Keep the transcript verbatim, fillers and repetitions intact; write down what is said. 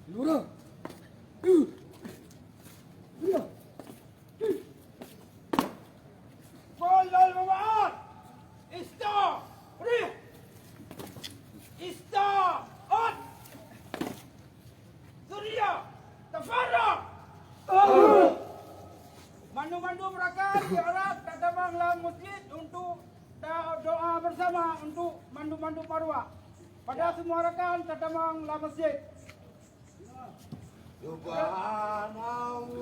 Lurah. Iya. Kullal Mubarak. Ista. Rih. Ista. Ot. Surya. Tafarraq. Mandum-mandum rakan diharap tatamong lam masjid untuk ta-, doa bersama untuk mandum-mandum marwah. Pada semua rakan tatamong lam masjid. Subhanallah.